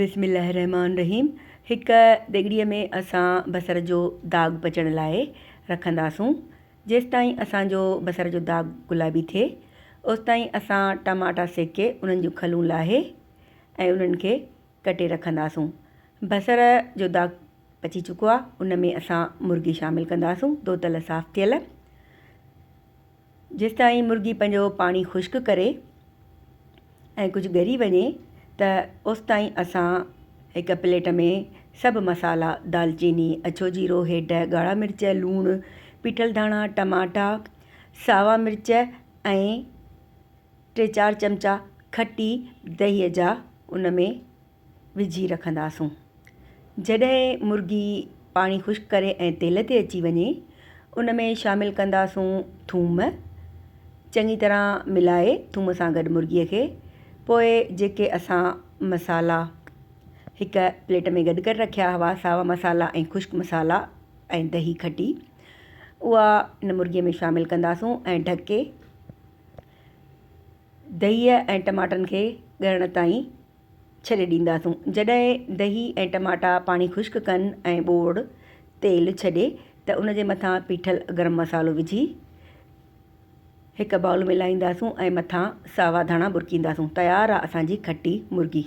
بسم الله الرحمٰن الرحيم هڪ ديڳڙيء ۾ اسان بصر جو داغ پچڻ لاء رکنداسون جيستائين اسان جو بصر جو داغ گلابي ٿئي اوستائين اسان ٽماٽا سيڪي انهن جون کلون لاهي ۽ انهن کي ڪٽي رکنداسون بصر جو داغ پچي چڪو آهي ان ۾ اسان مرغي شامل ڪنداسون ڌوتل صاف ٿيل جيستائين مرغي پنهنجو پاڻي خشڪ ڪري ۽ ڪجهه ڳري وڃي ته اوستائين اسان هڪ پليٽ ۾ سڀ مصالحا دالچيني، اڇو جيرو، هيڊ، ڳاڙها مرچ، لوڻ، پيٺل ڌاڻا، ٽماٽا، ساوا مرچ ۽ ٽي چار چمچا کٽي دهيء جا ان ۾ وجهي رکنداسون. جڏهن مرغي پاڻي خشڪ ڪري ۽ تيل تي اچي وڃي ان ۾ شامل ڪنداسون ٿوم چڱي طرح ملائي ٿوم سان گڏ مرغي کي پوء جيڪي اسان مصالحا هڪ پليٽ ۾ گڏ ڪري رکيا هئا ساوا مصالحا ۽ خشڪ مصالحا ۽ دهي کٽي اها ان مرغي ۾ شامل ڪنداسون ۽ ڍڪي دهيء ۽ ٽماٽن کي ڳرڻ تائين ڇڏي ڏينداسون. جڏهن دهي ۽ ٽماٽا پاڻي خشڪ ڪن ۽ ٻوڙ تيل ڇڏي ته ان جي مٿان پيٺل گرم مصالحو وجهي هڪ بائول ۾ لاهينداسون ۽ مٿان ساوا ڌاڻا ٻرڪينداسون. تيار آ اسان جي کٽي مرغي.